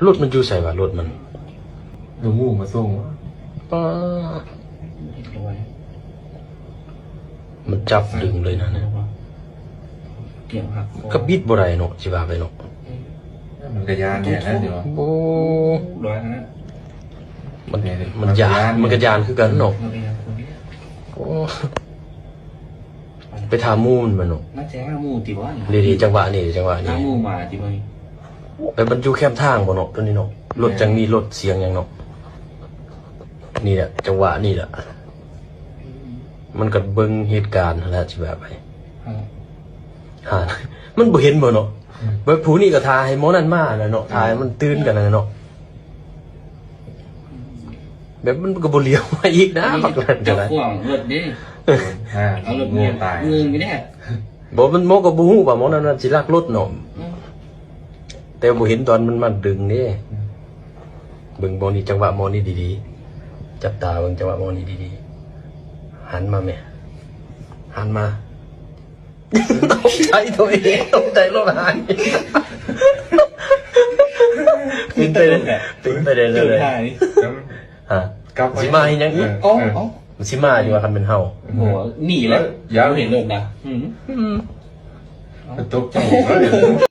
ລົດມັນຢູ່ໃສວະ? ລົດມັນ ລູກໝູມາສົ່ງ. ປ້າ ມັນຈັບດຶງເລີຍນະ ກະບິດບໍ່ໄດ້ເນາະ ຊິວ່າໄປເນາະ. ມັນກະຢ້ານແທ້ແຫຼະ. ໂອ້ ມັນ ມັນຢ້ານ ມັນກະຢ້ານຄືກັນເນາະ. ໂອ້ ໄປຖາມໝູ່ມັນເນາະ. ໜ້າຈະຫາໝູ່ຕິບໍ່? ນີ້ໆ ຈັງຫວະນີ້ ຈັງຫວະນີ້ ຫາໝູ່ມາຕິບໍ່? ແບບມັນຢູ່ແຄມທາງບໍ່ເນາະ ໂຕນີ້ເນາະ. ລົດຈັ່ງມີລົດສຽງຫຍັງເນາະ. ນີ້ແຫຼະ ຈັງຫວະນີ້ແຫຼະ ມັນກະເບິ່ງເຫດການຫັ້ນແຫຼະ ຊິວ່າໄປ. ຫາ ມັນບໍ່ເຫັນບໍ່ເນາະ. ແບບຜູ້ນີ້ກະຖ້າໃຫ້ໝໍນັ້ນມາແຫຼະເນາະ ຖ້າໃຫ້ມັນຕື່ນກັນຫັ້ນແຫຼະເນາະ. ແບບມັນກະບໍ່ຫຼຽວມາອີກນະ ບັກນັ້ນກະໄດ້. ເຈົ້າຂອງລົດເດ້ ເອົາລົດເມຍຕາຍ ງງຢູ່ເດ້. ບໍ່ ມັນ ໝໍກະບໍ່ຮູ້ວ່າໝໍນັ້ນມັນຊິລັກລົດເນາະ. ແຕ່ບໍ່ເຫັນຕອນມັນມາດຶງເດ້. ເບິ່ງໝໍນີ້ ຈັງຫວະໝໍນີ້ດີໆ ຈັບຕາເບິ່ງຈັງຫວະໝໍນີ້ດີໆ. ຫັນມາແມ ຫັນມາ. ຕົກໃຈໂຕເອງ ຕົກໃຈລົດຫາຍ. ເປັນໄປໄດ້ ເປັນໄປໄດ້ເລີຍ. ຮະ ຊິມາເຮັດຫຍັງອີກ? ເອີ ເອົ້າ ຊິມາຢູ່ວ່າ ຄັນແມ່ນເຮົາ. ໂອ້ ໜີແລ້ວ ບໍ່ເຫັນລົດນະ. ອືມ ຕົກໃຈ.